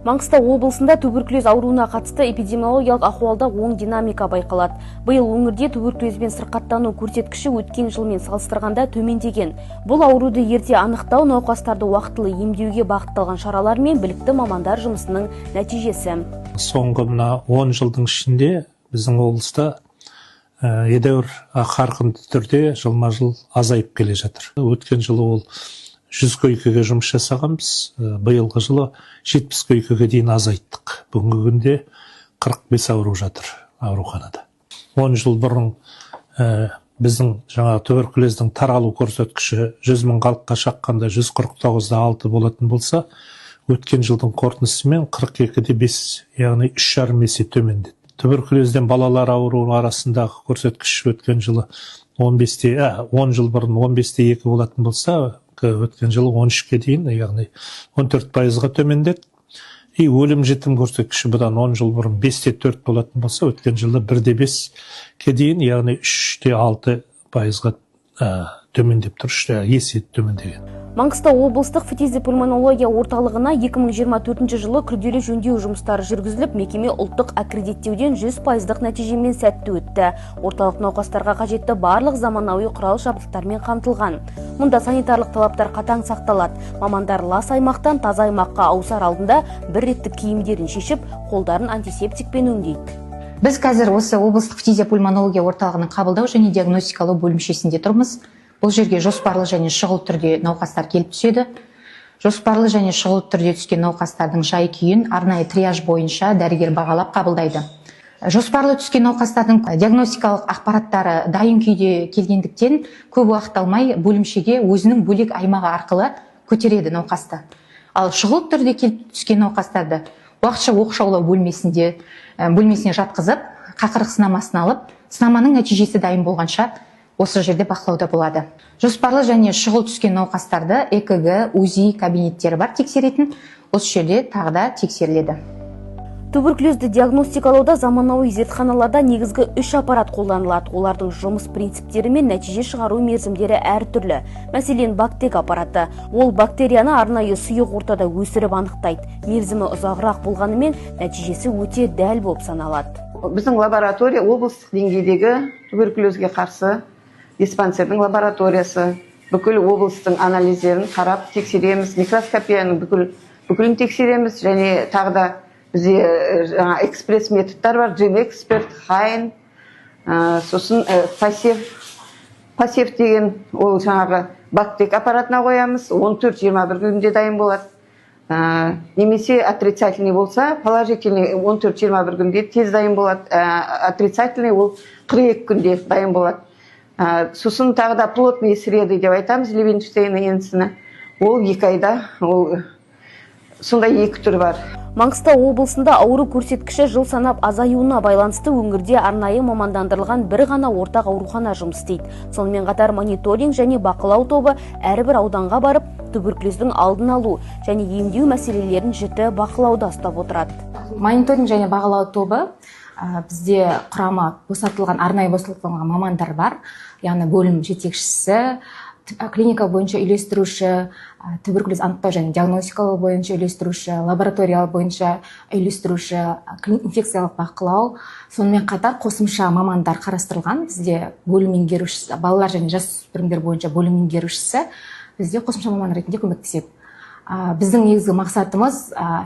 Маңғыстау облысында туберкулез ауруына қатысты эпидемиологиялық ахуалда оң динамика байқалады. Биыл өңірде туберкулезбен сырқаттану көрсеткіші өткен жылмен салыстырғанда төмендеген. Бұл ауруды ерте анықтау, науқастарды уақытылы емдеуге бағытталған шаралар мен білікті мамандар жұмысының нәтижесі. Соңғы мына 10 жылдың ішінде біздің облыста едәуір қарқынды түрде жылма-жыл азайып келе жатыр. Өткен жылы ол 100 койкеге жұмыс жасағанбыз, биылғы жылы 70 койкеге дейін азайттық. Бүгінгі күнде 45 ауру жатыр ауруханада. 10 жыл бұрын біздің жаңағы туберкулездің таралу көрсеткіші 100 мың халыққа шаққанда 149,6 болатын болса, өткен жылдың қорытындысымен 42,5, яғни 3,5 есе төмендеді. Туберкулезден балалар ауруы арасындағы көрсеткіш өткен жылы 10 жыл бұрын 15,2 болатын болса, өткен жылы 13-ке дейін, яғни 14%-ға төмендеді. И өлім жітім көрсеткіші бұдан 10 жыл бұрын 5,4 болатын болса, өткен жылы 1,5-ке дейін, яғни 3,6%-ға төмендеп тұр, 3 есе төмендеген. Маңғыстау облыстық фтизиопульмонология орталығына 2024 жылы күрделі жөндеу жұмыстары жүргізіліп, мекеме ұлттық аккредиттеуден 100%-лық нәтижемен сәтті өтті. Орталық науқастарға қажетті барлық заманауи құрал жабдықтармен қамтылған. Мұнда санитарлық талаптар қатаң сақталады. Мамандар лас аймақтан таза аймаққа ауысар алдында бір реттік киімдерін шешіп, қолдарын антисептикпен өңдейді. Біз қазір осы облыстық фтизиопульмонология орталығының қабылдау және диагностикалау бөлімшесінде тұрмыз. Бұл жерге жоспарлы және шұғыл түрде науқастар келіп түседі. Жоспарлы және шұғыл түрде түскен науқастардың жай күйін арнайы триаж бойынша дәрігер бағалап қабылдайды. Жоспарлы түскен науқастардың диагностикалық ақпараттары дайын күйде келгендіктен көп уақыт алмай бөлімшеге өзінің бөлек аймағы арқылы көтереді науқасты. Ал шұғыл түрде келіп түскен науқастарды уақытша оқшаулау бөлмесіне жатқызып, қақырық сынамасын алып, сынаманың нәтижесі дайын болғанша осы жерде бақылауда болады. Жоспарлы және шұғыл түскен науқастарды ЭКГ, УЗИ кабинеттері бар тексеретін, осы жерде тағы да тексеріледі. Туберкулезді диагностикалауда заманауи зертханаларда негізгі 3 аппарат қолданылады. Олардың жұмыс принциптері мен нәтиже шығару мерзімдері әртүрлі. Мәселен, Бактек аппараты. Ол бактерияны арнайы сұйық ортада өсіріп анықтайды. Мерзімі ұзағырақ болғанымен нәтижесі өте дәл болып саналады. Біздің лаборатория облыстық деңгейдегі туберкулезге қарсы диспансердің лабораториясы. Бүкіл облыстың анализдерін қарап тексереміз, микроскопияның бүкілін тексереміз және тағы да бізде жаңа экспресс методтар бар, GeneXpert, Хайн, сосын пасев деген ол жаңағы Бактек аппаратына қоямыз, 14-21 күнде дайын болады. Немесе отрицательный болса, положительный 14-21 күнде тез дайын болады, отрицательный ол 42 күнде дайын болады. Сосын тағы да плотные среды деп айтамыз, Левинштейна, Йенсена, ол 2 айда, ол сондай 2 түрі бар. Маңғыстау облысында ауру көрсеткіші жыл санап азаюына байланысты өңірде арнайы мамандандырылған бір ғана ортақ аурухана жұмыс істейді. Сонымен қатар мониторинг және бақылау тобы әрбір ауданға барып, туберкулездің алдын алу және емдеу мәселелерін жіті бақылауда ұстап отырады. Мониторинг және бағалау тобы бізде құрама босатылған, арнайы босатылған мамандар бар, яғни бөлім жетекшісі, клиника бойынша үйлестіруші, туберкулез анықтау және диагностикалау бойынша үйлестіруші, лабораториялық бойынша үйлестіруші, инфекциялық бақылау, сонымен қатар қосымша мамандар қарастырылған. Бізде бөлім меңгерушісі, балалар және жасөспірімдер бойынша бөлім меңгерушісі бізде қосымша маман ретінде көмектеседі. Біздің негізгі мақсатымыз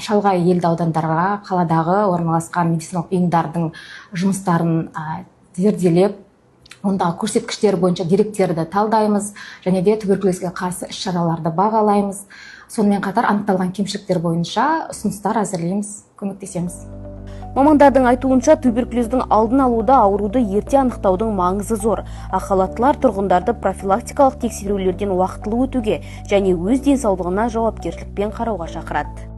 шалғай елді аудандарға, қаладағы орналасқан медициналық ұйымдардың жұмыстарын зерделеп, ондағы көрсеткіштер бойынша деректерді талдаймыз және де туберкулезге қарсы іс-шараларды бағалаймыз. Сонымен қатар анықталған кемшіліктер бойынша ұсыныстар әзірлейміз, көмектесеміз. Мамандардың айтуынша, туберкулездің алдын алуда ауруды ерте анықтаудың маңызы зор. Ақ халаттылар тұрғындарды профилактикалық тексерулерден уақытылы өтуге және өз денсаулығына жауапкершілікпен қарауға шақырады.